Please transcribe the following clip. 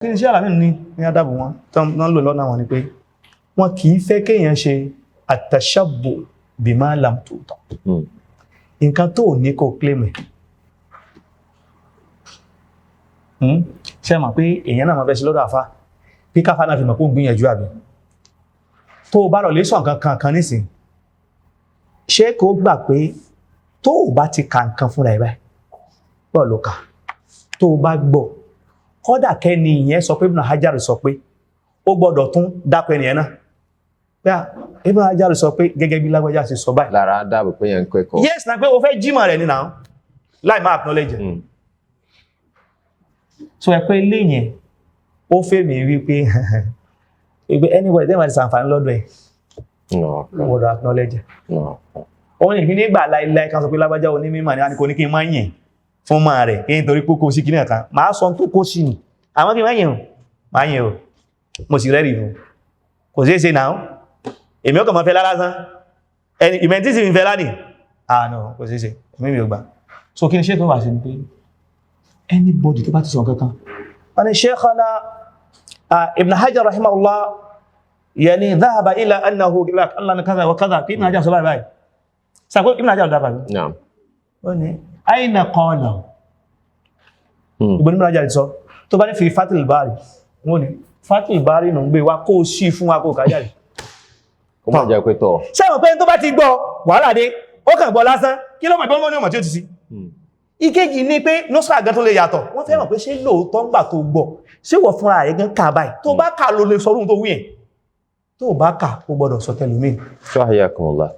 Kí ni ṣé àlàmì ní adábò wọn tán ń lò lọ́nà wọn ni pé wọn kì í fẹ́ kéèyàn ṣe àtàṣàbò bima lam tu'ta. Nǹkan tó ò ní kó claim ẹ̀. Ṣé mọ̀ pé èèyàn náà máa fẹ́ ṣe lọ́dọ̀ àfá bí káfá náà fi mọ̀ pé ó ń gbìyànjú, àbí tó o bá lọ lè sọ nǹkan kan kan nísìn, ṣé kò gbà pé tó o bá ti ka nǹkan fúnra ẹ̀ báyìí bọ́ọ̀ ló kà, tó o bá gbọ́, kọ́dà kẹ́ni ìyẹn sọ pé Ibn Hajar sọ pé, ó gbọ́dọ̀ tún dápẹ́ ẹnìyẹn náà pé à, Ibn Hajar sọ pé gẹ́gẹ́ bí lágbájá ṣe sọ báyìí. Lára dáàbò pé yẹn ń kẹ́kọ̀ọ́. Yes, na pé o fẹ́ jímọ̀ rẹ̀ nínú àwọn láì máa acknowledge ẹ̀. So ẹ pé ilé yẹn ó fẹ́ mi wípé anybody tẹ́ máa ti sàǹfààní lọ́dọ̀ ẹ̀, No, ó gbọ́dọ̀ acknowledge ẹ̀. No. Òun ní nígbà láìláì kan sọ pé lágbájá onímọ̀ ní kò ní kí n máa yìn fún máa rẹ̀ kí n torí pé kó sí kí ní ẹ̀kan máa sọ tó kó sí ni, àwọn kí n máa yìn o, máa yìn o, mo sì rẹ́rì fún kò ṣeé ṣe náà. Èmi ọkàn máa fẹ́ lásán ẹni ìmẹ̀ntí sì fi fẹ́ lánìí. Ah no, kò ṣeé ṣe, èmi mi ò gbà. So kí ni ṣé tó wà sí ni pé anybody tó bá ti sọ nǹkan kan, wọ́n ní Sheikhana Ibn Hajar rahimahullah yani dhahaba ila annahu anna kaza wa kaza, kí Ibn Hajar sọ báyìí báyìí sàkó Ibn Hajar dábàá bí. Naam. Ó ní aina qala, ìbọn Ibn Hajar sọ tó bá ní fi Fathul Bari, wọ́n ní Fathul Bari nù ń gbé wa kó o sí fún wa kó o kájà rẹ̀. Kó má jẹ́ pé tọ̀. Sẹ́wọ̀n pé tó bá ti gbọ́ wàhálà dé, ó kàn gbọ́ lásán, kí ló mọ̀ ìbọn mọ́ ní ọmọ tí ó ti sí. Ìkejì ni pé nọ́sà gan tó lè yàtọ̀, wọ́n fẹ́ mọ̀ pé ṣé lóòótọ́ ń gbà tó gbọ́, ṣé wọ́n fúnra rẹ̀ gan kà báyìí? Tó bá kà ló lè sọrún tó wí ẹ̀, tó bá kà ó gbọ́dọ̀ sọ tẹlòmíì. Hayyakumullah.